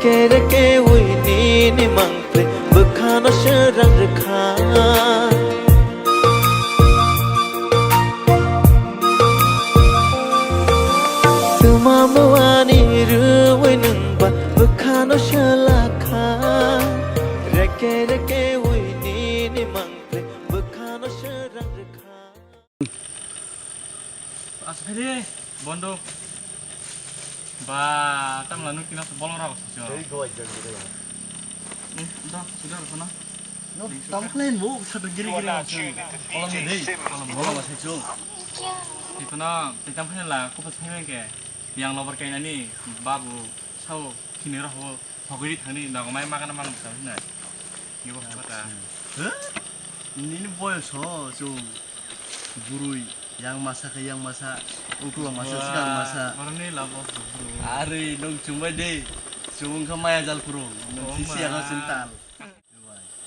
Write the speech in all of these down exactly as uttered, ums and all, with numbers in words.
Kere kewi nini mangpli bwkhano srang rwkha. Tuma muani rwi nwngba bwkhano swlakha. Reke reke wi nini mangpli bwkhano srang rwkha. Asa khaide bondo. Ba, tamla nuk kina bolong rago sijor. Tei gowai jang gide ba. Hmm, da, sijor kono. No, tam khlain bo, satu giri giri masuk. Kolom ni dei, kolom, kolom masuk cung. Ikono, tei tam khlain la, kupas khlain ke. Yang lobar kainani, babu, sao, kini roh, hogiri thangni, nagomai magana mang sa hina. Ibo kata. Huh? Nini boyos ho, cung. Burui, yang masa khe yang masa, uklo masa, swkang masa. Boroni labo buru. Are, nung chumbai de. Chumung kha maya jal phuru. Nung sisi ano sintal.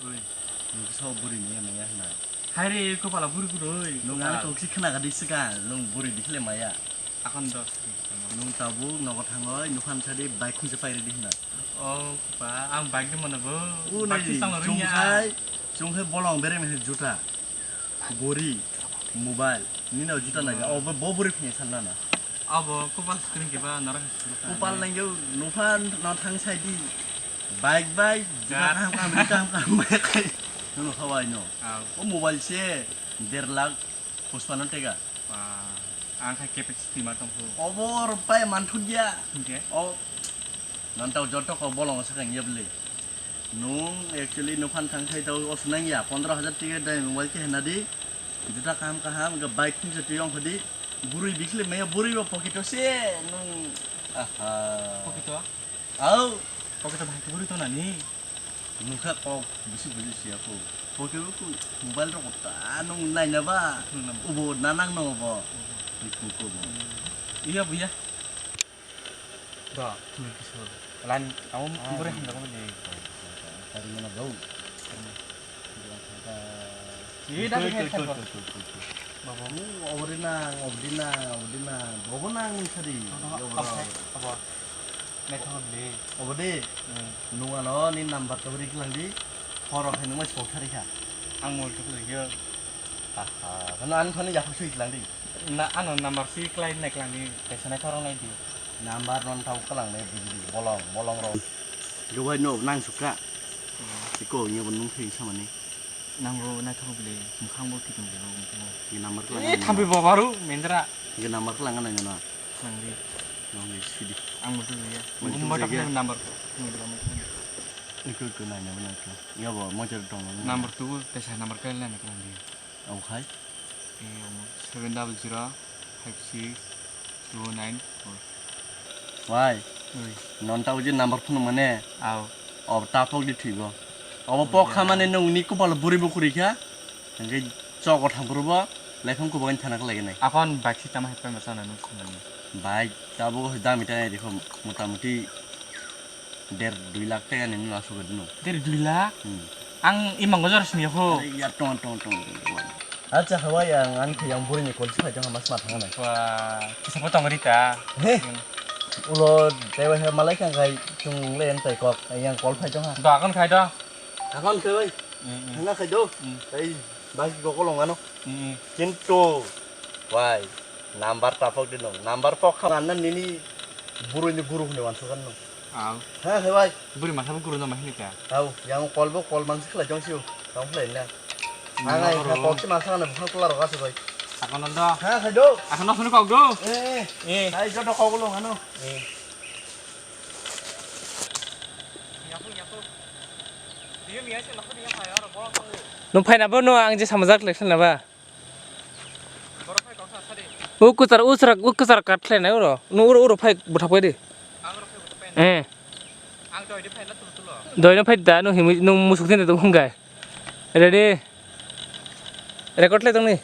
Oi. Nung kisa burui ni maya hna. Hai re, kopala buru buru oi. Nung ani kok si khna gadi swkang, nung burui dikhle maya. Akon dos. Nung tabuk nogo thangoi, nukhan sadi bike khungsa pai ridi hna. Oh, pa, ang bike de mano bo. Bike si sanglo rinya. Chungkhai, chungkhai bolong bere mese juta. Gori, mobile, nini o juta nai, oh, bo, bo bwrwi phini sanna na. Abo kopal screen keba nara. Kopal nangyo, nupha na thang sai di. Bike bai, juta kaham kaham, ri kaham kaham bai khai. Nono hawai no. O mobile se der lakh puspano tega. Ang khai capacity ma tong phu. Obo rwpai manthuk ya. Hingke? O, nantau joto ko bolong sakang ya bwle. Nung actually nuphan thang khai tau o sunang ya, pondro hajar ticket dai mobile khe hena di. Juta kaham kaham, ga bike thung se tuyong khadi. Burui bikhle maya burui bo pocket o se nung. Aha. Pocket o? Au. Pocket o bhai khe burui tong nani? Nukha kok bisi buji siya ko. Pocket o mobile rok ta nung naina ba. Ubo nanang no bo. Nukung ko bo. Iya buya. Da, tumi kisu. Lan, amo bore handa ko ni. Tari mana bau. Iya, dah, dah, dah. Babu. Obodi nang, obodi nang, obodi nang. Bobo nang sadi. Apa? Apa? Naithok di. Obodi. Nung ano ni number to ri klang di. Horo hai nung mai sok thari kha. Ang mol to khlai yo. Aha, ano ani phone yaphak sui klang di. Na, ano number si klai nai klang di, kaisa nai thorong nai di. Number non tau klang nai bujili, bolong, bolong rok. Gawai no nang sukha. Iko ngi bo nung thai samani. Nang bo nai thorong bili, mukhang bo kitung jero mukhang. Ni number klang. Eh, thambi babaru, mendra. Ni number klang nai na. Klang di. Nong ni sidi. Ang bo tu ya. Mo tu ya. Number. Iko iko nai na nang ko. Ya bo mo jar tong. Number tu, kaisa number klang nai klang di. Omo khai? Seven double zero five six two nine four. Wai. Oi. Non ta uji number phone mane. Au. Ob ta pok di thigo. Obo pok kha mane nung ni kupal buri bo khuri kha. Hingke chok o thang phuru bo lekhong kubang thana khlai nai. Akon bike si tama hai pema sana nung sung nai. Bike ta bo dami ta nai dikho mota moti. Der dui lakh tega ni nung asuk dino. Der dui lakh? Hmm. Ang imang gojor sini ho. Are ya tong tong tong tong. Acha hawai ang ani thai ang buri ni kol si phai tong mas ma thang nai. Wah, kisa po tong rita. He. Ulo tewa he malai kang kai chung le yang tai kok yang kol phai tong ha. Do akon khai do. Akon khai bai. Hmm, hmm. Hana khai do. Hmm. Tai bai go kolong ano. Hmm. Kintu wai number ta phok dino. Number phok kha nan nini buri ni guru hne wan sukan no. Au. Ha, hai bai. Buri masa bo guru no mahini ka. Au, yang kol bo kol mang sikla jong siu. Tong khlai na. Ang ai kha kok si masa na bukhang kula roga se bai. Akono do. Ha, hai do. Akono sunu kok do. Eh, eh. Eh. Hai joto kok lo hano. Eh. Nung phaina bo no ang je samajak lekha na ba. O kwchar, o kwchar, o kwchar kat khlai nai oro. Nung oro, oro phai bwthak pai di. Eh. Doi no phai da, nung himui, nung musuk thini to hwngai. Ready? Record khlai tong ni.